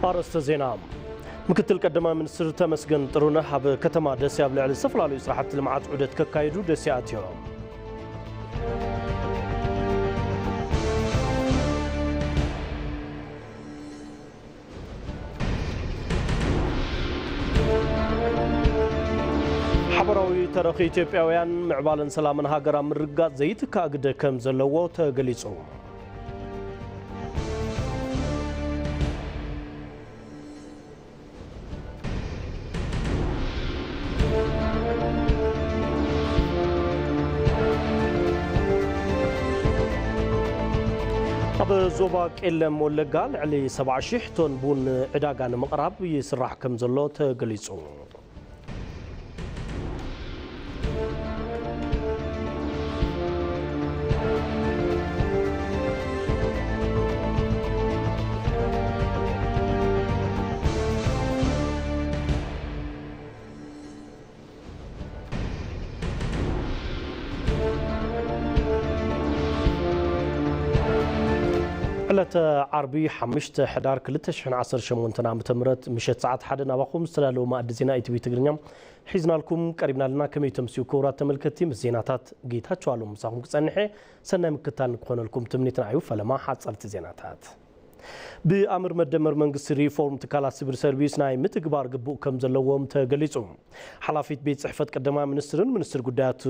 ኣርእስተ ዜና። ምክትል ቀዳማይ ሚኒስትር ተመስገን ጥሩነህ ኣብ ከተማ ደሴ ኣብ ልዕሊ ዝተፈላለዩ ስራሕቲ ልምዓት ዑደት ከካይዱ ደሴ ኣትዮም። ሓበራዊ ተረኽ ኢትዮጵያውያን ምዕባለን ሰላምን ሃገር ኣብ ምርግጋጽ ዘይትካእ ግደ ከም ዘለዎ ተገሊጹ። ኣብ ዞባ ቄለም ወለጋ ልዕሊ ሰብዓ ሺሕ ቶን ቡን ዕዳጋ ንምቕራብ ይስራሕ ከም ዘሎ ተገሊጹ። ዕለተ ዓርቢ ሓሙሽተ ሕዳር ክልተ ሽሕን ዓሰርተ ሸሞንተን ዓመተ ምህረት ምሸት ሰዓት ሓደ ናባኹም ዝተዳለወ መኣዲ ዜና ኢቲቪ ትግርኛ ሒዝናልኩም ቀሪብና ኣለና። ከመይ ተምስዩ ክቡራት ተመልከትቲ፣ ምስ ዜናታት ጌታቸው ኣሎም ምሳኹም ክጸንሐ ሰናይ ምክታል ንክኾነልኩም ትምኒትና እዩ። ፈለማ ሓጸርቲ ዜናታት። ብኣምር መደመር መንግስቲ ሪፎርም ትካላት ሲቪል ሰርቪስ ናይ ምትግባር ግቡእ ከም ዘለዎም ተገሊጹ። ሓላፊት ቤት ጽሕፈት ቀዳማይ ሚኒስትርን ሚኒስትር ጉዳያት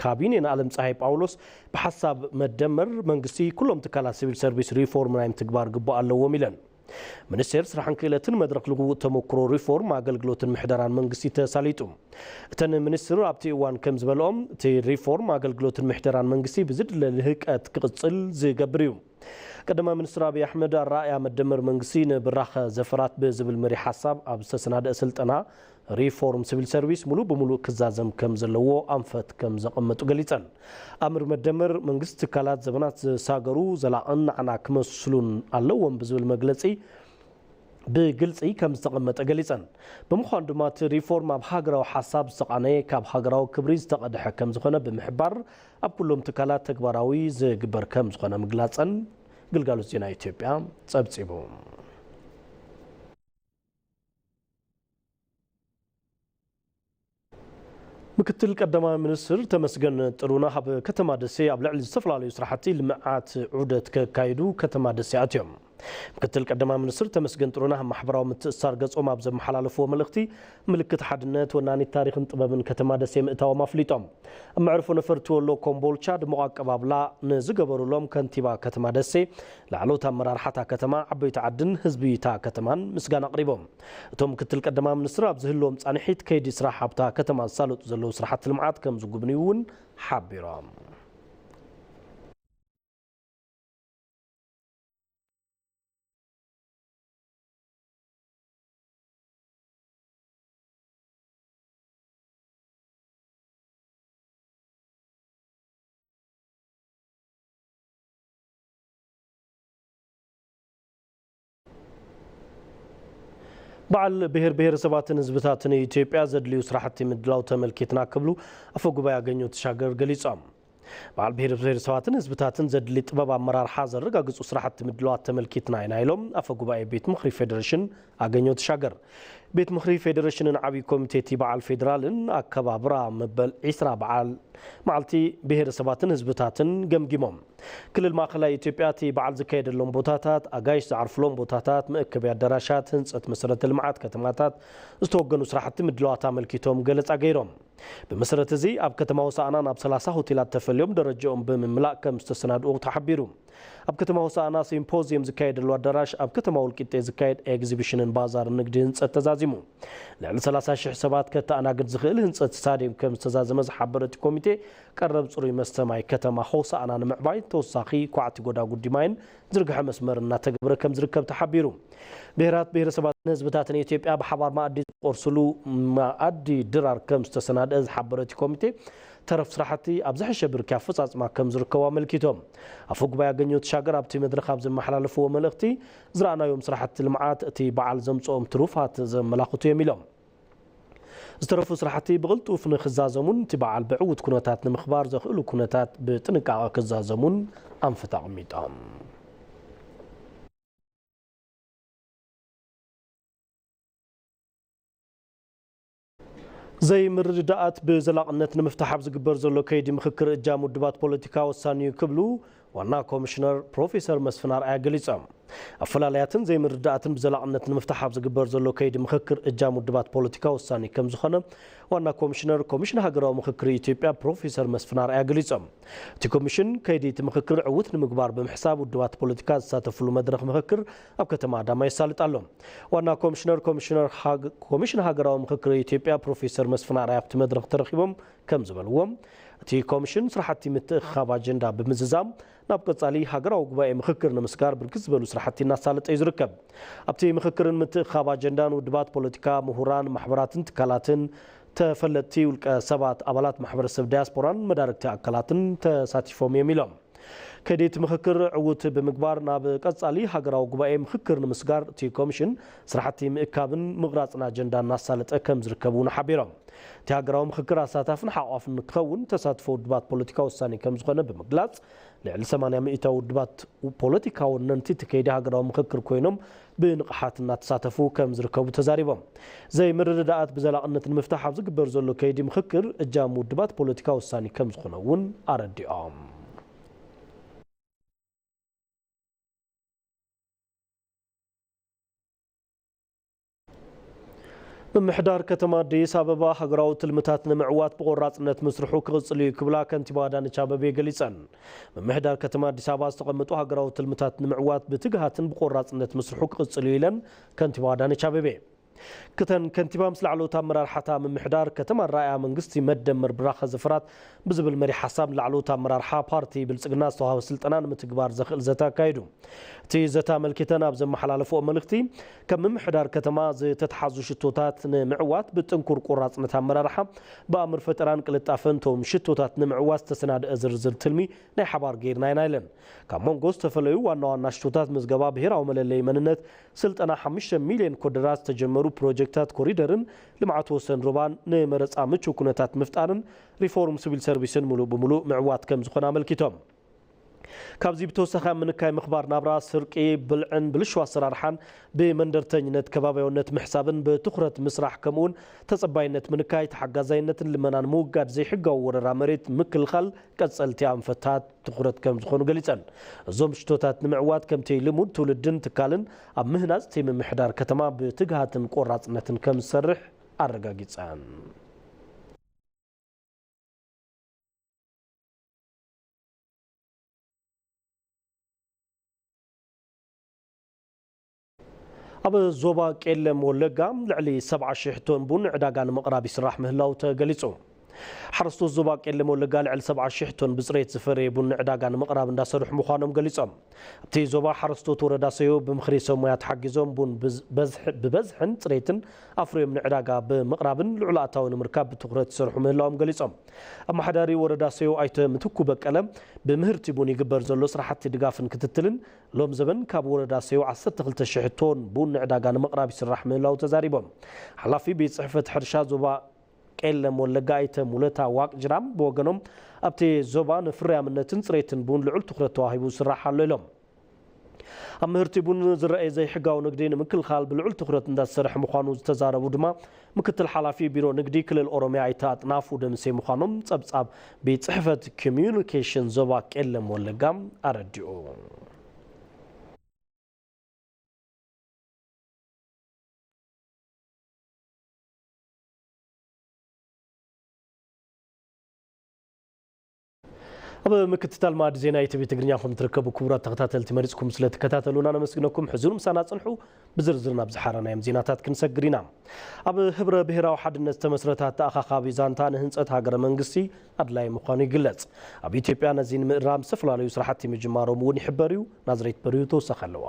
ካቢኔን ኣለም ፀሃይ ጳውሎስ ብሓሳብ መደመር መንግስቲ ኩሎም ትካላት ሲቪል ሰርቪስ ሪፎርም ናይ ምትግባር ግቡእ ኣለዎም ኢለን። ሚኒስቴር ስራሕን ክእለትን መድረኽ ልውውጥ ተመክሮ ሪፎርም ኣገልግሎትን ምሕደራን መንግስቲ ተሳሊጡ። እተን ሚኒስትር ኣብቲ እዋን ከም ዝበልኦም እቲ ሪፎርም ኣገልግሎትን ምሕደራን መንግስቲ ብዝድለ ልህቀት ክቕጽል ዝገብር እዩ። ቀዳማይ ሚኒስትር ኣብይ ኣሕመድ ኣረኣእያ መደመር መንግስቲ ንብራኸ ዘፈራት ብዝብል መሪሕ ሓሳብ ኣብ ዝተሰናደአ ስልጠና ሪፎርም ሲቪል ሰርቪስ ሙሉእ ብሙሉእ ክዛዘም ከም ዘለዎ ኣንፈት ከም ዘቐመጡ ገሊጸን። ኣምር መደመር መንግስቲ ትካላት ዘበናት ዝሳገሩ ዘላቕን ንዓና ክመስሉን ኣለዎም ብዝብል መግለጺ ብግልጺ ከም ዝተቐመጠ ገሊጸን። ብምዃኑ ድማ እቲ ሪፎርም ኣብ ሃገራዊ ሓሳብ ዝተቓነየ ካብ ሃገራዊ ክብሪ ዝተቐድሐ ከም ዝኾነ ብምሕባር ኣብ ኩሎም ትካላት ተግባራዊ ዝግበር ከም ዝኾነ ምግላጸን ግልጋሎት ዜና ኢትዮጵያ ጸብጺቡ። ምክትል ቀዳማይ ሚኒስትር ተመስገን ጥሩነህ ኣብ ከተማ ደሴ ኣብ ልዕሊ ዝተፈላለዩ ስራሕቲ ልምዓት ዑደት ከካይዱ ከተማ ደሴ ኣትዮም። ምክትል ቀዳማይ ሚኒስትር ተመስገን ጥሩነህ ኣብ ማሕበራዊ ምትእስሳር ገጾም ኣብ ዘመሓላለፍዎ መልእኽቲ፣ ምልክት ሓድነት፣ ወናኒት ታሪኽን ጥበብን ከተማ ደሴ ምእታዎም ኣፍሊጦም። ኣብ መዕርፎ ነፈርቲ ወሎ ኮምቦልቻ ድሙቕ ኣቀባብላ ንዝገበሩሎም ከንቲባ ከተማ ደሴ፣ ላዕለዎት ኣመራርሓ እታ ከተማ፣ ዓበይቲ ዓድን ህዝቢ እታ ከተማን ምስጋና ኣቕሪቦም። እቶም ምክትል ቀዳማይ ሚኒስትር ኣብ ዝህልዎም ጻንሒት ከይዲ ስራሕ ኣብታ ከተማ ዝሳለጡ ዘለዉ ስራሕቲ ልምዓት ከም ዝጉብንዩ እውን ሓቢሮም። በዓል ብሔር ብሔረሰባትን ህዝብታትን ኢትዮጵያ ዘድልዩ ስራሕቲ ምድላው ተመልኪትና ክብሉ ኣፈ ጉባኤ ኣገኘሁ ተሻገር ገሊጾም። በዓል ብሔር ብሔረሰባትን ህዝብታትን ዘድሊ ጥበብ ኣመራርሓ ዘረጋግጹ ስራሕቲ ምድላዋት ተመልኪትና ኢና ኢሎም ኣፈ ጉባኤ ቤት ምኽሪ ፌዴሬሽን ኣገኘሁ ተሻገር። ቤት ምኽሪ ፌዴሬሽንን ዓብዪ ኮሚቴ እቲ በዓል ፌዴራልን ኣከባብራ መበል ዒስራ በዓል መዓልቲ ብሔረሰባትን ህዝብታትን ገምጊሞም። ክልል ማእኸላይ ኢትዮጵያ እቲ በዓል ዝካየደሎም ቦታታት፣ ኣጋይሽ ዝዓርፍሎም ቦታታት፣ መእከቢ ኣዳራሻት፣ ህንፀት መሰረተ ልምዓት ከተማታት፣ ዝተወገኑ ስራሕቲ ምድላዋት ኣመልኪቶም ገለፃ ገይሮም። ብመሰረት እዚ ኣብ ከተማ ሆሳዕና ናብ ሰላሳ ሆቴላት ተፈልዮም ደረጃኦም ብምምላእ ከም ዝተሰናድኡ ተሓቢሩ። ኣብ ከተማ ሆሳዕና ሲምፖዚየም ዝካየደሉ ኣዳራሽ ኣብ ከተማ ወልቂጤ ዝካየድ ኤግዚቢሽንን ባዛርን ንግዲ ህንፀት ተዛዚሙ። ልዕሊ ሰላሳ ሺሕ ሰባት ከተኣናግድ ዝኽእል ህንፀት ስታድየም ከም ዝተዛዘመ ዝሓበረ እቲ ኮሚቴ፣ ቀረብ ፅሩይ መስተ ማይ ከተማ ሆሳዕና ንምዕባይ ተወሳኺ ኳዕቲ ጎዳጉዲ ማይን ዝርግሐ መስመር እናተገብረ ከም ዝርከብ ተሓቢሩ። ብሄራት ብሄረሰባትን ህዝብታትን ኢትዮጵያ ብሓባር መኣዲ ዝቆርስሉ መኣዲ ድራር ከም ዝተሰናደአ ዝሓበረ እቲ ኮሚቴ፣ ተረፍ ስራሕቲ ኣብ ዝሐሸ ብርኪ ኣፈፃፅማ ከም ዝርከቡ ኣመልኪቶም። ኣፈ ጉባኤ ኣገኘሁ ተሻገር ኣብቲ መድረኽ ኣብ ዘመሓላለፍዎ መልእኽቲ፣ ዝረኣናዮም ስራሕቲ ልምዓት እቲ በዓል ዘምፅኦም ትሩፋት ዘመላኽቱ እዮም ኢሎም። ዝተረፉ ስራሕቲ ብቕልጡፍ ንክዛዘሙን እቲ በዓል ብዕዉት ኩነታት ንምኽባር ዘኽእሉ ኩነታት ብጥንቃቐ ክዛዘሙን ኣንፈት ኣቐሚጦም። ዘይምርድዳኣት ብዘላቕነት ንምፍታሕ ኣብ ዝግበር ዘሎ ከይዲ ምኽክር እጃም ውድባት ፖለቲካ ወሳኒ እዩ ክብሉ ዋና ኮሚሽነር ፕሮፌሰር መስፍን ኣርኣያ ገሊጾም። ኣፈላለያትን ዘይምርድዳኣትን ብዘላቕነት ንምፍታሕ ኣብ ዝግበር ዘሎ ከይዲ ምኽክር እጃም ውድባት ፖለቲካ ወሳኒ ከም ዝኾነ ዋና ኮሚሽነር ኮሚሽን ሃገራዊ ምኽክር ኢትዮጵያ ፕሮፌሰር መስፍን ኣርኣያ ገሊጾም። እቲ ኮሚሽን ከይዲ እቲ ምኽክር ዕውት ንምግባር ብምሕሳብ ውድባት ፖለቲካ ዝሳተፍሉ መድረኽ ምኽክር ኣብ ከተማ ኣዳማ የሳልጥ ኣሎ። ዋና ኮሚሽነር ኮሚሽነር ሃግ-፣ ኮሚሽን ሃገራዊ ምኽክር ኢትዮጵያ ፕሮፌሰር መስፍን ኣርኣያ ኣብቲ መድረኽ ተረኺቦም ከም ዝበልዎ፣ እቲ ኮሚሽን ስራሕቲ ምትእኽኻብ ኣጀንዳ ብምዝዛም ናብ ቀጻሊ ሃገራዊ ጉባኤ ምኽክር ንምስጋር ብርክት ዝበሉ ስራሕቲ እናሳለጠ እዩ ዝርከብ። ኣብቲ ምኽክርን ምትእኽኻብ ኣጀንዳን ውድባት ፖለቲካ፣ ምሁራን፣ ማሕበራትን ትካላትን፣ ተፈለጥቲ ውልቀ ሰባት፣ ኣባላት ማሕበረሰብ ዲያስፖራን መዳርግቲ ኣካላትን ተሳቲፎም እዮም ኢሎም። ከይዲ እቲ ምኽክር ዕዉት ብምግባር ናብ ቀጻሊ ሃገራዊ ጉባኤ ምኽክር ንምስጋር እቲ ኮሚሽን ስራሕቲ ምእካብን ምቕራጽን ኣጀንዳ እናሳለጠ ከም ዝርከብ እውን ሓቢሮም። እቲ ሃገራዊ ምኽክር ኣሳታፍን ሓቋፍን ንክኸውን ተሳትፎ ውድባት ፖለቲካ ወሳኒ ከም ዝኾነ ብምግላጽ፣ ልዕሊ ሰማንያ ሚእታዊ ውድባት ፖለቲካ ወነንቲ እቲ ከይዲ ሃገራዊ ምኽክር ኮይኖም ብንቕሓት እናተሳተፉ ከም ዝርከቡ ተዛሪቦም። ዘይምርድዳኣት ብዘላቕነት ንምፍታሕ ኣብ ዝግበር ዘሎ ከይዲ ምኽክር እጃም ውድባት ፖለቲካ ወሳኒ ከም ዝኾነ እውን ኣረዲኦም። ምምሕዳር ከተማ ኣዲስ ኣበባ ሃገራዊ ትልምታት ንምዕዋት ብቆራጽነት ምስርሑ ክቕጽል እዩ ክብላ ከንቲባ ኣዳነች ኣበቤ ገሊጸን። ምምሕዳር ከተማ ኣዲስ ኣበባ ዝተቐመጡ ሃገራዊ ትልምታት ንምዕዋት ብትግሃትን ብቆራጽነት ምስርሑ ክቕጽል እዩ ኢለን ከንቲባ ኣዳነች ኣበቤ። ክተን ከንቲባ ምስ ላዕለዎት ኣመራርሓታ ምምሕዳር ከተማ ኣረኣእያ መንግስቲ መደመር ብራኸ ዘፈራት ብዝብል መሪ ሓሳብ ንላዕለዎት ኣመራርሓ ፓርቲ ብልጽግና ዝተዋህበ ስልጠና ንምትግባር ዘኽእል ዘተ ኣካይዱ። እቲ ዘተ ኣመልኪተን ኣብ ዘመሓላለፍኦ መልእኽቲ፣ ከም ምምሕዳር ከተማ ዝተተሓዙ ሽቶታት ንምዕዋት ብጥንኩር ቆራጽነት ኣመራርሓ፣ ብኣምር ፈጠራን ቅልጣፈን እቶም ሽቶታት ንምዕዋት ዝተሰናደአ ዝርዝር ትልሚ ናይ ሓባር ገይርና ኢና ኢለን። ካብ መንጎ ዝተፈለዩ ዋና ዋና ሽቶታት ምዝገባ ብሄራዊ መለለዪ መንነት፣ ስልጠና ሓሙሽተ ሚልዮን ኮደራት፣ ዝተጀመሩ ፕሮጀክታት ኮሪደርን ልምዓት ወሰን ሩባን፣ ንመረፃ ምቹው ኩነታት ምፍጣርን ሪፎርም ሲቪል ሰርቪስን ሙሉእ ብሙሉእ ምዕዋት ከም ዝኾነ ኣመልኪቶም። ካብዚ ብተወሳኺ ኣብ ምንካይ ምኽባር ናብራ፣ ስርቂ፣ ብልዕን ብልሹ ኣሰራርሓን ብመንደርተኝነት ከባቢያውነት ምሕሳብን ብትኹረት ምስራሕ፣ ከምኡውን ተጸባይነት ምንካይ፣ ተሓጋዛይነትን ልመናን ምውጋድ፣ ዘይሕጋዊ ወረራ መሬት ምክልኻል ቀጸልቲ ኣንፈታት ትኹረት ከም ዝኾኑ ገሊጸን። እዞም ሽቶታት ንምዕዋት ከምቲ ልሙድ ትውልድን ትካልን ኣብ ምህናጽ እቲ ምምሕዳር ከተማ ብትግሃትን ቆራጽነትን ከም ዝሰርሕ ኣረጋጊጸን። ኣብ ዞባ ቄለም ወለጋ ልዕሊ ሰብዓ ሽሕ ቶን ቡን ንዕዳጋ ንምቕራብ ይስራሕ ምህላው ተገሊጹ። ሓረስቶት ዞባ ቄለም ወለጋ ልዕሊ ሰብዓ ሽሕ ቶን ብጽሬት ዝፈረየ ቡን ንዕዳጋ ንምቕራብ እንዳሰርሑ ምዃኖም ገሊጾም። ኣብቲ ዞባ ሓረስቶት ወረዳ ሰዮ ብምኽሪ ሰብ ሞያ ተሓጊዞም ቡን ብዝ-፣ በዝሒ-፣ ብበዝሕን ጽሬትን ኣፍርዮም ንዕዳጋ ብምቕራብን ልዑል ኣታዊ ንምርካብ ብትኹረት ይሰርሑ ምህላዎም ገሊጾም። ኣመሓዳሪ ወረዳ ሰዮ ኣይተ ምትኩ በቀለ ብምህርቲ ቡን ይግበር ዘሎ ስራሕቲ ድጋፍን ክትትልን ሎም ዘበን ካብ ወረዳ ሰዮ ዓሰርተ ክልተ ሽሕ ቶን ቡን ንዕዳጋ ንምቕራብ ይስራሕ ምህላው ተዛሪቦም። ሓላፊ ቤት ጽሕፈት ሕርሻ ዞባ ቄለም ወለጋ ኣይተ ሙለታ ዋቅጅራ ብወገኖም፣ ኣብቲ ዞባ ንፍርያምነትን ጽሬትን ቡን ልዑል ትኹረት ተዋሂቡ ዝስራሕ ኣሎ ኢሎም። ኣብ ምህርቲ ቡን ዝረኣየ ዘይሕጋዊ ንግዲ ንምክልኻል ብልዑል ትኹረት እንዳተሰርሐ ምዃኑ ዝተዛረቡ ድማ ምክትል ሓላፊ ቢሮ ንግዲ ክልል ኦሮሚያ ኣይተ ኣጥናፉ ደምሴ ምዃኖም ጸብጻብ ቤት ጽሕፈት ኮሚዩኒኬሽን ዞባ ቄለም ወለጋ ኣረዲኡ። ኣብ ምክትታል ማዕዲ ዜና ኢቲቪ ትግርኛ ኢኹም ትርከቡ። ክቡራት ተኸታተልቲ፣ መሪጽኩም ስለ ትከታተሉና ነመስግነኩም። ሕዙር ምሳና ጽንሑ። ብዝርዝር ናብ ዝሓረናዮም ዜናታት ክንሰግር ኢና። ኣብ ህብረ ብሄራዊ ሓድነት ዝተመስረተ ኣተኣኻኻቢ ዛንታ ንህንጸት ሃገረ መንግስቲ ኣድላዪ ምዃኑ ይግለጽ። ኣብ ኢትዮጵያ ነዚ ንምእራም ዝተፈላለዩ ስራሕቲ ምጅማሮም እውን ይሕበር እዩ። ናዝሬት በሪሁ ተወሳኺ ኣለዋ።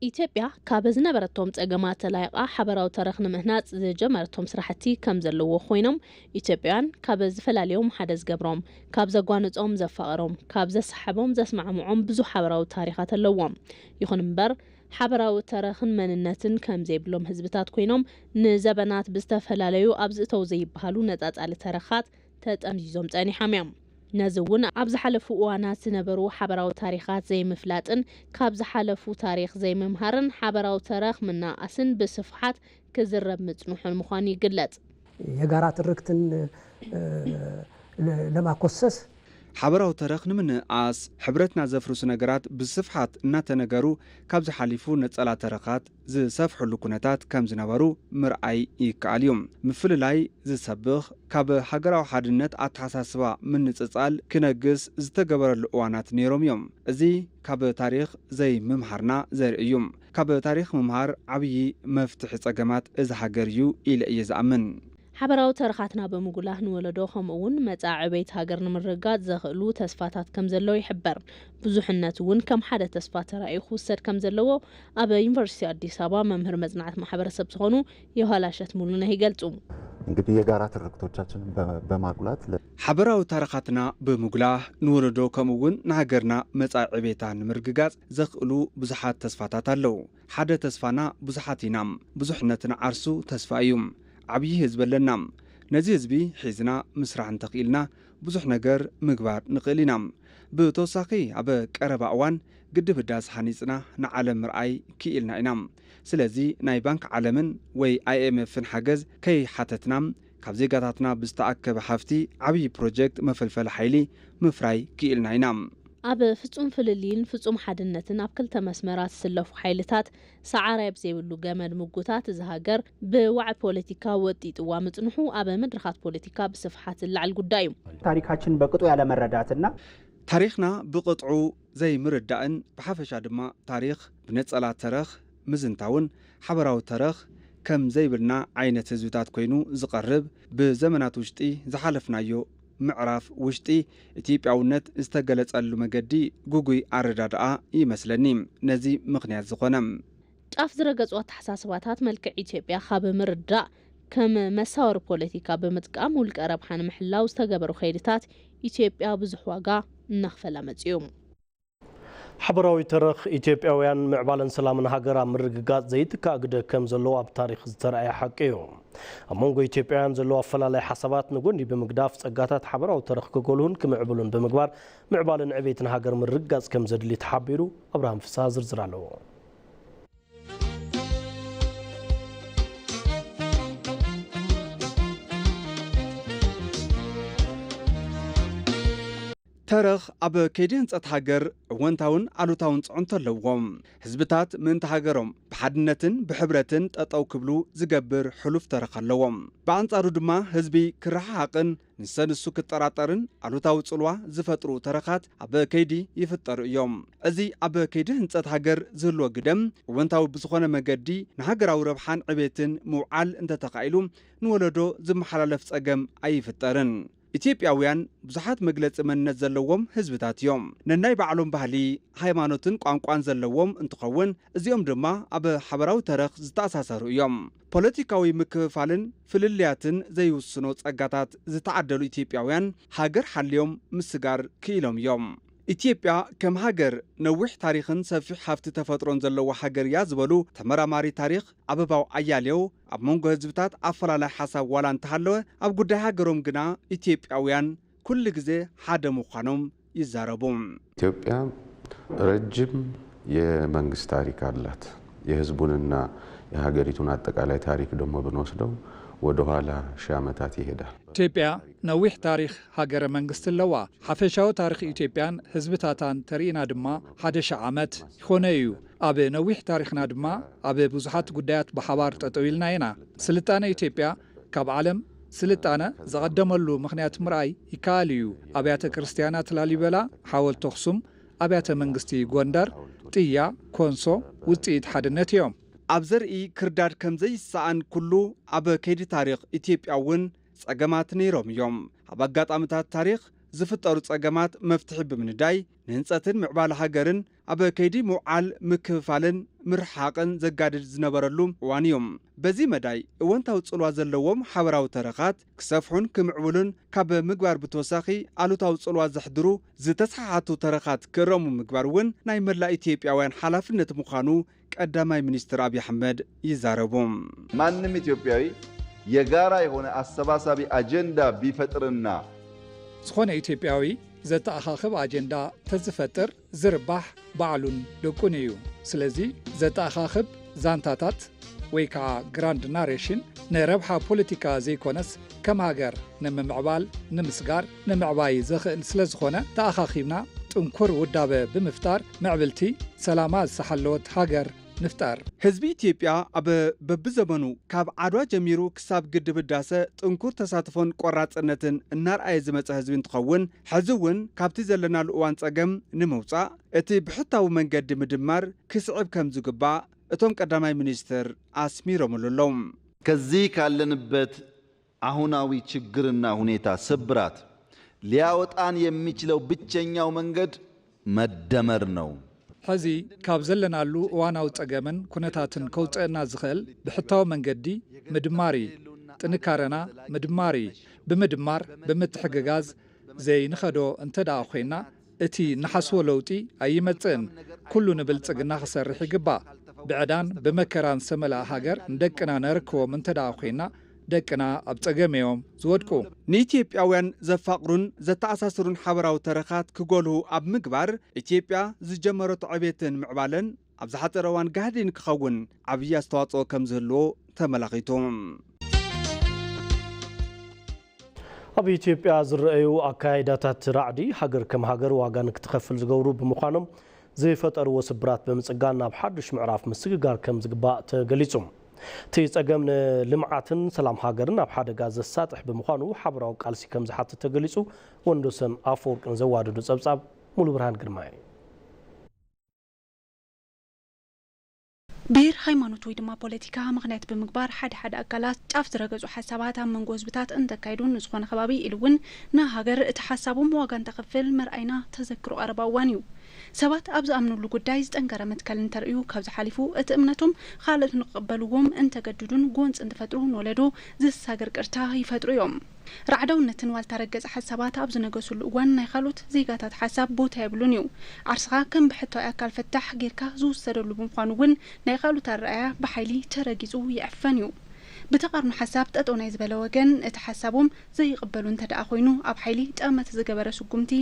ኢትዮጵያ ካብ ዝነበረቶም ጸገማት ተላይቓ ሓበራዊ ተረኽ ንምህናጽ ዝጀመረቶም ስራሕቲ ከም ዘለዎ ኮይኖም፣ ኢትዮጵያውያን ካብ ዝፈላልዮም ሓደ ዝገብሮም፣ ካብ ዘጓንጾም ዘፋቕሮም፣ ካብ ዘሰሓቦም ዘስማዕምዖም ብዙሕ ሓበራዊ ታሪኻት ኣለዎም። ይኹን እምበር፣ ሓበራዊ ተረኽን መንነትን ከም ዘይብሎም ህዝብታት ኮይኖም፣ ንዘበናት ብዝተፈላለዩ ኣብ ዝእተው ዘይበሃሉ ነጻጻሊ ተረኻት ተጠምዚዞም ጸኒሖም እዮም። ነዚ እውን ኣብ ዝሓለፉ እዋናት ዝነበሩ ሓበራዊ ታሪኻት ዘይምፍላጥን ካብ ዝሓለፉ ታሪኽ ዘይምምሃርን ሓበራዊ ተረኽ ምንኣስን ብስፍሓት ክዝረብ ምጽንሑን ምዃኑ ይግለጽ። የጋራ ትርክትን ለማኮሰስ ሓበራዊ ተረኽ ንምንእኣስ ሕብረትና ዘፍርሱ ነገራት ብስፍሓት እናተነገሩ ካብዚ ሓሊፉ ነጸላ ተረኻት ዝሰፍሕሉ ኩነታት ከም ዝነበሩ ምርኣይ ይከኣል እዩ። ምፍልላይ ዝሰብኽ ካብ ሃገራዊ ሓድነት ኣተሓሳስባ ምንጽጻል ክነግስ ዝተገበረሉ እዋናት ነይሮም እዮም። እዚ ካብ ታሪኽ ዘይምምሃርና ዘርኢ እዩ። ካብ ታሪኽ ምምሃር ዓብዪ መፍትሒ ጸገማት እዚ ሃገር እዩ ኢለ እየ ዝኣምን። ሓበራዊ ተረኻትና ብምጉላህ ንወለዶ ከምኡ እውን መጻኢ ዕቤት ሃገር ንምርግጋጽ ዘኽእሉ ተስፋታት ከም ዘለዉ ይሕበር። ብዙሕነት እውን ከም ሓደ ተስፋ ተራእዩ ክውሰድ ከም ዘለዎ ኣብ ዩኒቨርሲቲ ኣዲስ ኣበባ መምህር መጽናዕቲ ማሕበረሰብ ዝኾኑ የውሃላሸት ሙሉነህ ይገልጹ። እንግዲህ የጋራ ትርክቶቻችንን በማጉላት ሓበራዊ ታረኻትና ብምጉላህ ንወለዶ ከምኡ እውን ንሃገርና መጻኢ ዕቤታ ንምርግጋጽ ዘኽእሉ ብዙሓት ተስፋታት ኣለዉ። ሓደ ተስፋና ብዙሓት ኢና። ብዙሕነትን ዓርሱ ተስፋ እዩ። ዓብዪ ህዝቢ ኣለና። ነዚ ህዝቢ ሒዝና ምስራሕ እንተኽኢልና ብዙሕ ነገር ምግባር ንኽእል ኢና። ብተወሳኺ ኣብ ቀረባ እዋን ግድብ ህዳስ ሃኒፅና ንዓለም ምርኣይ ክኢልና ኢና። ስለዚ ናይ ባንክ ዓለምን ወይ ኣይኤምኤፍን ሓገዝ ከይሓተትና ካብ ዜጋታትና ብዝተኣከበ ሃፍቲ ዓብዪ ፕሮጀክት መፈልፈሊ ሓይሊ ምፍራይ ክኢልና ኢና። ኣብ ፍጹም ፍልልይን ፍጹም ሓድነትን ኣብ ክልተ መስመራት ዝስለፉ ሓይልታት ሰዓራይ ኣብ ዘይብሉ ገመድ ምጉታት እዚ ሃገር ብዋዒ ፖለቲካ ወጢጥዋ ምጽንሑ ኣብ መድረኻት ፖለቲካ ብስፍሓት ዝለዓል ጉዳይ እዩ። ታሪካችን በቅጡ ያለመረዳትና ታሪኽና ብቕጥዑ ዘይምርዳእን ብሓፈሻ ድማ ታሪኽ ብነጸላ ተረኽ ምዝንታውን ሓበራዊ ተረኽ ከም ዘይብልና ዓይነት ህዝብታት ኮይኑ ዝቐርብ ብዘመናት ውሽጢ ዝሓለፍናዮ ምዕራፍ ውሽጢ ኢትዮጵያውነት ዝተገለጸሉ መገዲ ጉጉይ ኣረዳድኣ ይመስለኒ ነዚ ምኽንያት ዝኾነ። ጫፍ ዝረገጹ ኣተሓሳስባታት መልክዕ ኢትዮጵያ ካብ ምርዳእ ከም መሳወሪ ፖለቲካ ብምጥቃም ውልቀ ረብሓ ንምሕላው ዝተገበሩ ከይድታት ኢትዮጵያ ብዙሕ ዋጋ እናኽፈላ መጺኡ። ሓበራዊ ተረኽ ኢትዮጵያውያን ምዕባለን ሰላምን ሃገር ኣብ ምርግጋጽ ዘይትካእ ግደ ከም ዘለዎ ኣብ ታሪኽ ዝተረኣየ ሓቂ እዩ። ኣብ መንጎ ኢትዮጵያውያን ዘለዉ ኣፈላላይ ሓሳባት ንጎኒ ብምግዳፍ ጸጋታት ሓበራዊ ተረኽ ክጎልሁን ክምዕብሉን ብምግባር ምዕባለን ዕቤትን ሃገር ምርግጋጽ ከም ዘድሊ ተሓቢሩ። ኣብርሃም ፍስሃ ዝርዝር ኣለዎ። ተረኽ ኣብ ከይዲ ህንፀት ሃገር እወንታውን ኣሉታውን ፅዕንቶ ኣለዎ። ህዝብታት ምእንቲ ሃገሮም ብሓድነትን ብሕብረትን ጠጠው ክብሉ ዝገብር ሕሉፍ ተረኽ ኣለዎም። ብኣንፃሩ ድማ ህዝቢ ክረሓሓቕን ንሰንሱ ክጠራጠርን ኣሉታዊ ፅልዋ ዝፈጥሩ ተረኻት ኣብ ከይዲ ይፍጠሩ እዮም። እዚ ኣብ ከይዲ ህንፀት ሃገር ዝህልዎ ግደም እወንታዊ ብዝኾነ መገዲ ንሃገራዊ ረብሓን ዕቤትን ምውዓል እንተተኻኢሉ ንወለዶ ዝመሓላለፍ ፀገም ኣይፍጠርን። ኢትዮጵያውያን ብዙሓት መግለፂ መንነት ዘለዎም ህዝብታት እዮም። ነናይ ባዕሎም ባህሊ፣ ሃይማኖትን ቋንቋን ዘለዎም እንትኸውን እዚኦም ድማ ኣብ ሓበራዊ ተረኽ ዝተኣሳሰሩ እዮም። ፖለቲካዊ ምክፍፋልን ፍልልያትን ዘይውስኖ ፀጋታት ዝተዓደሉ ኢትዮጵያውያን ሃገር ሓልዮም ምስጋር ክኢሎም እዮም። ኢትዮጵያ ከም ሃገር ነዊሕ ታሪኽን ሰፊሕ ሃፍቲ ተፈጥሮን ዘለዋ ሃገር እያ ዝበሉ ተመራማሪ ታሪኽ ኣበባው ኣያሌው ኣብ መንጎ ህዝብታት ኣፈላላይ ሓሳብ ዋላ እንተሃለወ ኣብ ጉዳይ ሃገሮም ግና ኢትዮጵያውያን ኩሉ ግዜ ሓደ ምዃኖም ይዛረቡ። ኢትዮጵያ ረጅም የመንግስት ታሪክ አላት። የህዝቡንና የሀገሪቱን አጠቃላይ ታሪክ ደግሞ ብንወስደው ወደኋላ ሺህ ዓመታት ይሄዳል። ኢትዮጵያ ነዊሕ ታሪኽ ሃገረ መንግስቲ ኣለዋ። ሓፈሻዊ ታሪኽ ኢትዮጵያን ህዝብታታን ተርኢና ድማ ሓደ ሺሕ ዓመት ይኾነ እዩ። ኣብ ነዊሕ ታሪኽና ድማ ኣብ ብዙሓት ጉዳያት ብሓባር ጠጠው ኢልና ኢና። ስልጣነ ኢትዮጵያ ካብ ዓለም ስልጣነ ዝቐደመሉ ምኽንያት ምርኣይ ይከኣል እዩ። ኣብያተ ክርስትያናት ላሊበላ፣ ሓወልቲ ኣኽሱም፣ ኣብያተ መንግስቲ ጎንደር፣ ጥያ፣ ኮንሶ ውፅኢት ሓድነት እዮም። ኣብ ዘርኢ ክርዳድ ከም ዘይሰኣን ኩሉ ኣብ ከይዲ ታሪኽ ኢትዮጵያ እውን ፀገማት ነይሮም እዮም። ኣብ ኣጋጣምታት ታሪኽ ዝፍጠሩ ጸገማት መፍትሒ ብምንዳይ፣ ንህንጸትን ምዕባለ ሃገርን ኣብ ከይዲ ምውዓል ምክፍፋልን ምርሕሓቕን ዘጋድድ ዝነበረሉ እዋን እዩ። በዚ መዳይ፣ እወንታዊ ጽልዋ ዘለዎም ሓበራዊ ተረኻት ክሰፍሑን ክምዕብሉን ካብ ምግባር ብተወሳኺ፣ ኣሉታዊ ጽልዋ ዘሕድሩ ዝተሰሓሓቱ ተረኻት ክእረሙ ምግባር እውን ናይ መላእ ኢትዮጵያውያን ሓላፍነት ምዃኑ ቀዳማይ ሚኒስትር ኣብይ ኣሕመድ ይዛረቡ። ማንም ኢትዮጵያዊ የጋራ የሆነ አሰባሳቢ አጀንዳ ቢፈጥርና ዝኾነ ኢትዮጵያዊ ዘተኣኻኽብ ኣጀንዳ ተዝፈጥር ዝርባሕ ባዕሉን ደቁን እዩ። ስለዚ ዘተኣኻኽብ ዛንታታት ወይ ከዓ ግራንድ ናሬሽን ንረብሓ ፖለቲካ ዘይኮነስ ከም ሃገር ንምምዕባል፣ ንምስጋር፣ ንምዕባይ ዘኽእል ስለዝኾነ ተኣኻኺብና ጥንኩር ውዳበ ብምፍጣር ምዕብልቲ ሰላማ ዝሰሓለወት ሃገር ንፍጠር። ህዝቢ ኢትዮጵያ ኣብ በብዘመኑ ካብ ዓድዋ ጀሚሩ ክሳብ ግድብ ህዳሰ ጥንኩር ተሳትፎን ቆራፅነትን እናርኣየ ዝመፀ ህዝቢ እንትኸውን፣ ሕዚ እውን ካብቲ ዘለናሉ እዋን ፀገም ንምውፃእ እቲ ብሕታዊ መንገዲ ምድማር ክስዕብ ከም ዝግባእ እቶም ቀዳማይ ሚኒስትር ኣስሚሮምሉ ኣለዉ። ከዚህ ካለንበት አሁናዊ ችግርና ሁኔታ ስብራት ሊያወጣን የሚችለው ብቸኛው መንገድ መደመር ነው። ሕዚ ካብ ዘለናሉ እዋናዊ ጸገምን ኩነታትን ከውጽአና ዝኽእል ብሕታዊ መንገዲ ምድማር እዩ። ጥንካረና ምድማር እዩ። ብምድማር፣ ብምትሕግጋዝ ዘይንኸዶ እንተ ደኣ ኮይና፣ እቲ ንሓስቦ ለውጢ ኣይመጽእን። ኩሉ ንብልጽግና ክሰርሕ ይግባእ። ብዕዳን ብመከራን ዝተመልኣ ሃገር ንደቅና ነረክቦም እንተ ደኣ ኮይና፣ ደቅና ኣብ ጸገም እዮም ዝወድቁ። ንኢትዮጵያውያን ዘፋቕሩን ዘተኣሳስሩን ሓበራዊ ተረኻት ክጎልሁ ኣብ ምግባር፣ ኢትዮጵያ ዝጀመረቶ ዕቤትን ምዕባለን ኣብ ዝሓጸረ እዋን ጋህዲ ንክኸውን ዓብዪ ኣስተዋጽኦ ከም ዝህልዎ ተመላኺቱ። ኣብ ኢትዮጵያ ዝረኣዩ ኣካያይዳታት ራዕዲ፣ ሃገር ከም ሃገር ዋጋ ንክትኸፍል ዝገብሩ ብምዃኖም፣ ዝፈጠርዎ ስብራት ብምጽጋን ናብ ሓዱሽ ምዕራፍ ምስግጋር ከም ዝግባእ ተገሊጹ። እቲ ጸገም ንልምዓትን ሰላም ሃገርን ኣብ ሓደጋ ዘሳጥሕ ብምዃኑ፣ ሓበራዊ ቃልሲ ከም ዝሓትት ተገሊጹ። ወንዶሰን ኣፈወርቅን ዘዋደዶ ጸብጻብ ሙሉ ብርሃን ግርማይ። ብሄር፣ ሃይማኖት ወይ ድማ ፖለቲካ ምኽንያት ብምግባር ሓደ ሓደ ኣካላት ጫፍ ዝረገጹ ሓሳባት ኣብ መንጎ ህዝብታት እንተካይዱን ንዝኾነ ከባቢ ኢሉ እውን ንሃገር እቲ ሓሳቦም ዋጋ እንተኸፍል ምርኣይና ተዘክሮ ቀረባ እዋን እዩ። ሰባት ኣብ ዝኣምኑሉ ጉዳይ ዝጠንከረ መትከል እንተርእዩ ካብዚ ሓሊፉ እቲ እምነቶም ካልኦት ንክቕበልዎም እንተገድዱን ጎንፂ እንትፈጥሩ ንወለዶ ዝሳገር ቅርታ ይፈጥሩ እዮም። ራዕዳውነትን ዋልታ ረገጽ ሓሳባት ኣብ ዝነገሱሉ እዋን ናይ ካልኦት ዜጋታት ሓሳብ ቦታ የብሉን እዩ። ዓርስኻ ከም ብሕታዊ ኣካል ፈታሕ ጌርካ ዝውሰደሉ ብምዃኑ እውን ናይ ካልኦት ኣረኣእያ ብሓይሊ ተረጊጹ ይዕፈን እዩ። ብተቓርኖ ሓሳብ ጠጠው ናይ ዝበለ ወገን እቲ ሓሳቦም ዘይቕበሉ እንተ ደኣ ኮይኑ ኣብ ሓይሊ ጠመተ ዝገበረ ስጉምቲ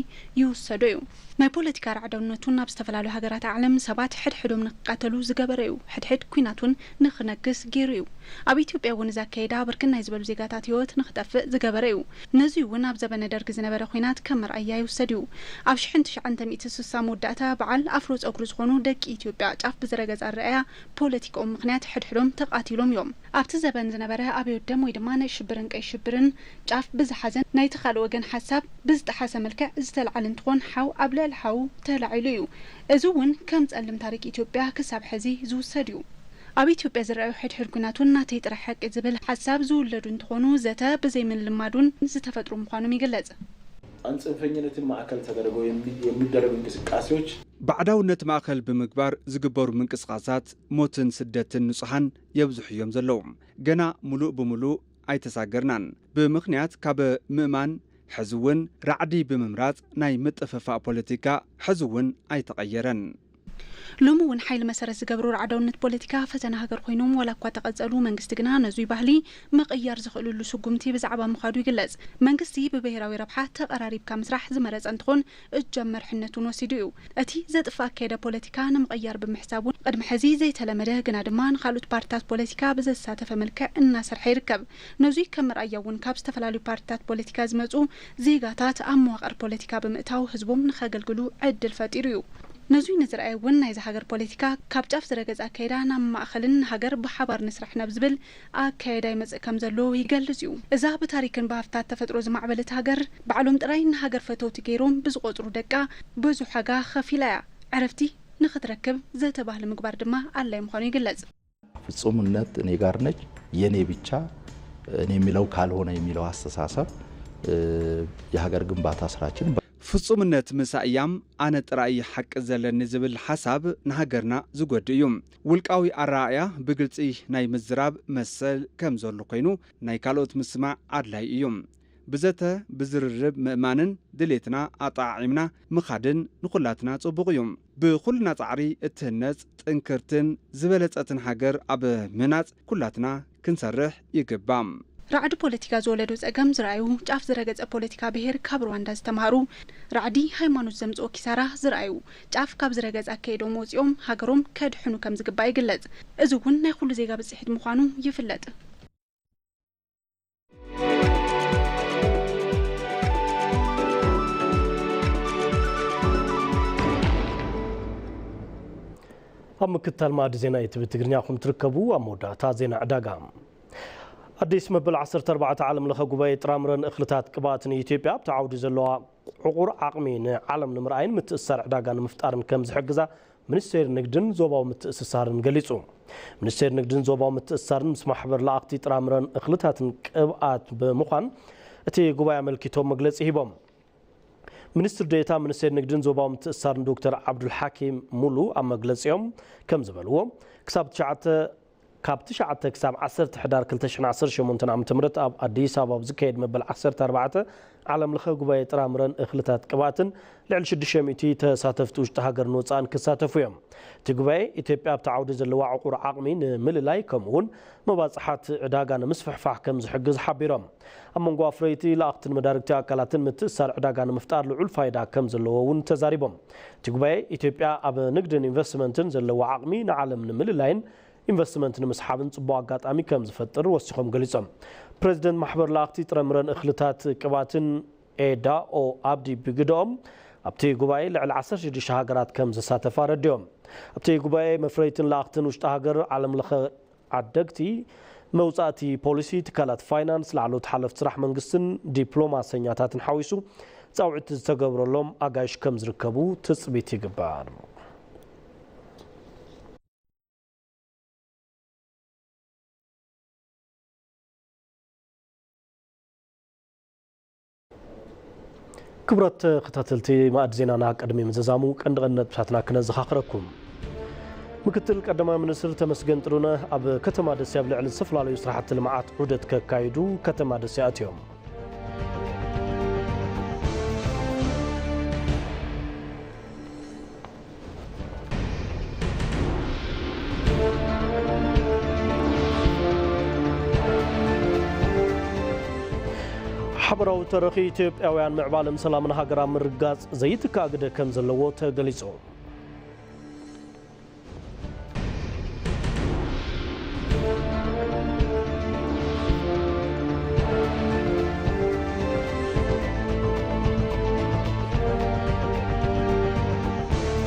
ይውሰዶ እዩ። ናይ ፖለቲካ ራዕዳውነት እውን ኣብ ዝተፈላለዩ ሃገራት ዓለም ሰባት ሕድሕዶም ንክቃተሉ ዝገበረ እዩ። ሕድሕድ ኲናት እውን ንክነግስ ገይሩ እዩ። ኣብ ኢትዮጵያ እውን እዚ ኣካይዳ ብርክት ናይ ዝበሉ ዜጋታት ህይወት ንክጠፍእ ዝገበረ እዩ። ነዚ እውን ኣብ ዘበነ ደርጊ ዝነበረ ኲናት ከም መርኣያ ይውሰድ እዩ። ኣብ ሽሕን ትሽዓተ ሚእቲ ስሳ መወዳእታ በዓል ኣፍሮ ጸጉሪ ዝኾኑ ደቂ ኢትዮጵያ ጫፍ ብዝረገጸ ኣረኣያ ፖለቲካኦም ምኽንያት ሕድሕዶም ተቓቲሎም እዮም። ኣብቲ ዘበን ዝነበረ ኣብዮት ደም ወይ ድማ ናይ ሽብርን ቀይ ሽብርን ጫፍ ብዝሓዘን ናይቲ ካልእ ወገን ሓሳብ ብዝጠሓሰ መልክዕ ዝተልዓለ እንትኾን ሓው ኣብ ልዕሊ ሓው ተላዒሉ እዩ። እዚ እውን ከም ጸልም ታሪክ ኢትዮጵያ ክሳብ ሕዚ ዝውሰድ እዩ። ኣብ ኢትዮጵያ ዝረኣዩ ሕድሕድ ኲናት እውን ናተይ ጥራሕ ሓቂ ዝብል ሓሳብ ዝውለዱ እንትኾኑ ዘተ ብዘይምልማድ እውን ዝተፈጥሩ ምዃኖም ይግለጽ። ጽንፈኝነትን ማዕከል ተደርገው የሚ- የሚደረጉ እንቅስቃሴዎች ባዕዳውነት ማእኸል ብምግባር ዝግበሩ ምንቅስቓሳት ሞትን ስደትን ንጹሓን የብዝሑ እዮም ዘለዉ። ገና ሙሉእ ብሙሉእ ኣይተሳገርናን። ብምኽንያት ካብ ምእማን ሕዚ እውን ራዕዲ ብምምራጽ ናይ ምጥፍፋእ ፖለቲካ ሕዚ እውን ኣይተቐየረን። ሎሚ እውን ሓይሊ መሰረት ዝገብሩ ራዕዳውነት ፖለቲካ ፈተና ሃገር ኮይኖም ዋላ እኳ ተቐጸሉ መንግስቲ ግና ነዙይ ባህሊ ምቕያር ዝኽእልሉ ስጉምቲ ብዛዕባ ምኻዱ ይግለጽ። መንግስቲ ብብሄራዊ ረብሓ ተቐራሪብካ ምስራሕ ዝመረጸ እንትኾን እጃም መርሕነት እውን ወሲዱ እዩ። እቲ ዘጥፍእ ኣካይዳ ፖለቲካ ንምቕያር ብምሕሳብ እውን ቅድሚ ሕዚ ዘይተለመደ ግና ድማ ንካልኦት ፓርትታት ፖለቲካ ብዘሳተፈ መልክዕ እናሰርሐ ይርከብ። ነዙይ ከም መርኣያ እውን ካብ ዝተፈላለዩ ፓርትታት ፖለቲካ ዝመፁ ዜጋታት ኣብ መዋቕር ፖለቲካ ብምእታው ህዝቦም ንኸገልግሉ ዕድል ፈጢሩ እዩ። ነዙይ ንዝረኣየ እውን ናይዚ ሃገር ፖለቲካ ካብ ጫፍ ዝረገፀ ኣካይዳ ናብ ማእኸልን ንሃገር ብሓባር ንስራሕ ናብ ዝብል ኣካይዳ ይመፅእ ከም ዘሎ ይገልፅ እዩ። እዛ ብታሪክን ብሃፍታት ተፈጥሮ ዝማዕበለት ሃገር ባዕሎም ጥራይ ንሃገር ፈተውቲ ገይሮም ብዝቆፅሩ ደቃ ብዙሕ ዋጋ ከፊላ እያ ዕረፍቲ ንኽትረክብ ዘተ ባህሊ ምግባር ድማ ኣድላይ ምዃኑ ይግለፅ። ፍጹምነት እኔ ጋር ነች፣ የኔ ብቻ፣ እኔ የሚለው ካልሆነ የሚለው አስተሳሰብ የሀገር ግንባታ ስራችን ፍጹምነት ምሳእ እያም ኣነ ጥራይ ሓቂ ዘለኒ ዝብል ሓሳብ ንሃገርና ዝጎድእ እዩ። ውልቃዊ ኣረኣእያ ብግልጺ ናይ ምዝራብ መሰል ከም ዘሎ ኮይኑ ናይ ካልኦት ምስማዕ ኣድላይ እዩ። ብዘተ ብዝርርብ ምእማንን ድሌትና ኣጠዓዒምና ምኻድን ንኹላትና ጽቡቕ እዩ። ብኹልና ጻዕሪ እትህነጽ ጥንክርትን ዝበለጸትን ሃገር ኣብ ምህናጽ ኩላትና ክንሰርሕ ይግባእ። ራዕዲ ፖለቲካ ዝወለዶ ጸገም ዝረኣዩ፣ ጫፍ ዝረገጸ ፖለቲካ ብሄር ካብ ሩዋንዳ ዝተማህሩ፣ ራዕዲ ሃይማኖት ዘምጽኦ ኪሳራ ዝረኣዩ፣ ጫፍ ካብ ዝረገጸ ኣካይዶም ወጺኦም ሃገሮም ከድሕኑ ከም ዝግባእ ይግለጽ። እዚ እውን ናይ ኩሉ ዜጋ ብጽሒት ምዃኑ ይፍለጥ። ኣብ ምክትታል ማዕዲ ዜና ኢቲቪ ትግርኛ ኹም ትርከቡ። ኣብ መወዳእታ ዜና ዕዳጋ። ኣዲስ መበል ዓሰርተ ኣርባዕተ ዓለም ለኸ ጉባኤ ጥራምረን እኽልታት ቅብኣትን ኢትዮጵያ ኣብቲ ዓውዲ ዘለዋ ዕቑር ዓቕሚ ንዓለም ንምርኣይን ምትእስሳር ዕዳጋ ንምፍጣርን ከም ዝሕግዛ ሚኒስቴር ንግድን ዞባዊ ምትእስሳርን ገሊጹ። ሚኒስቴር ንግድን ዞባዊ ምትእስሳርን ምስ ማሕበር ለኣኽቲ ጥራምረን እኽልታትን ቅብኣት ብምዃን እቲ ጉባኤ ኣመልኪቶም መግለጺ ሂቦም። ሚኒስትር ዴኤታ ሚኒስቴር ንግድን ዞባዊ ምትእስሳርን ዶክተር ዓብዱል ሓኪም ሙሉ ኣብ መግለጺኦም ከም ዝበልዎ፣ ክሳብ ትሽዓተ ካብ ትሽዓተ ክሳብ ዓሰርተ ሕዳር ክልተ ሽሕን ዓሰርተ ሸሞንተን ዓመተ ምህረት ኣብ ኣዲስ ኣበባ ኣብ ዝካየድ መበል ዓሰርተ ኣርባዕተ ዓለም ለኸ ጉባኤ ጥራምረን እኽልታት ቅብኣትን ልዕሊ ሽዱሽተ ሚእቲ ተሳተፍቲ ውሽጢ ሃገርን ወጻእን ክሳተፉ እዮም። እቲ ጉባኤ ኢትዮጵያ ኣብቲ ዓውዲ ዘለዋ ዕቑር ዓቕሚ ንምልላይ ከምኡ እውን መባጽሓት ዕዳጋ ንምስፍሕፋሕ ከም ዝሕግዝ ሓቢሮም። ኣብ መንጎ ኣፍረይቲ፣ ለኣኽትን መዳርግቲ ኣካላትን ምትእስሳር ዕዳጋ ንምፍጣር ልዑል ፋይዳ ከም ዘለዎ እውን ተዛሪቦም። እቲ ጉባኤ ኢትዮጵያ ኣብ ንግድን ኢንቨስትመንትን ዘለዋ ዓቕሚ ንዓለም ንምልላይን ኢንቨስትመንት ንምስሓብን ጽቡቕ ኣጋጣሚ ከም ዝፈጥር ወሲኾም ገሊጾም። ፕሬዚደንት ማሕበር ለኣኽቲ ጥረምረን እኽልታት ቅብኣትን ኤዳኦ ኣብዲ ብግደኦም ኣብቲ ጉባኤ ልዕሊ ዓሰርተ ሽዱሽተ ሃገራት ከም ዝሳተፋ ኣረዲኦም። ኣብቲ ጉባኤ መፍረይትን ለኣኽትን ውሽጢ ሃገር፣ ዓለም ለኸ ዓደግቲ፣ መውጻእቲ ፖሊሲ፣ ትካላት ፋይናንስ፣ ላዕለዎት ሓለፍቲ ስራሕ መንግስትን ዲፕሎማሰኛታትን ሓዊሱ ጻውዒት ዝተገብረሎም ኣጋይሽ ከም ዝርከቡ ትጽቢት ይግበር። ክቡራት ተኸታተልቲ ማዕድ ዜናና፣ ቅድሚ ምዝዛሙ ቀንዲ ቀንዲ ነጥብታትና ክነዘኻኽረኩም። ምክትል ቀዳማይ ሚኒስትር ተመስገን ጥሩነህ ኣብ ከተማ ደሴ ኣብ ልዕሊ ዝተፈላለዩ ስራሕቲ ልምዓት ዑደት ከካይዱ ከተማ ደሴ ኣትዮም። ሓበራዊ ተረኺ፣ ኢትዮጵያውያን ምዕባለን ሰላምን ሃገር ኣብ ምርግጋጽ ዘይትካእ ግደ ከም ዘለዎ ተገሊጹ።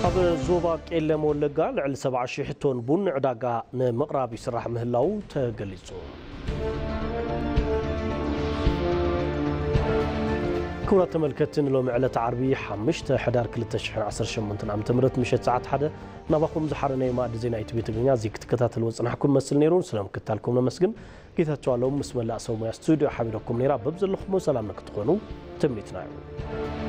ኣብ ዞባ ቄለም ወለጋ ልዕሊ ሰብዓ ሺሕ ቶን ቡን ንዕዳጋ ንምቕራብ ይስራሕ ምህላዉ ተገሊጹ። ክቡራት ተመልከትቲ፣ ንሎሚ ዕለተ ዓርቢ ሓሙሽተ ሕዳር ክልተ ሽሕን ዓሰርተ ሸሞንተን ዓመተ ምህረት ምሸት ሰዓት ሓደ ናባኹም ዝሓረነዮ ማዕዲ ዜና ኢቲቪ ትግርኛ እዚ ክትከታተልዎ ዝጸናሕኩም መስል ነይሩ። ስለምክትታልኩም ነመስግን። ጌታቸው ኣለሙ ምስ መላእ ሰብ ሞያ ስቱድዮ ሓቢረኩም ነይራ። በብዘለኹሞ ሰላም ንክትኾኑ ትምኒትና እዩ።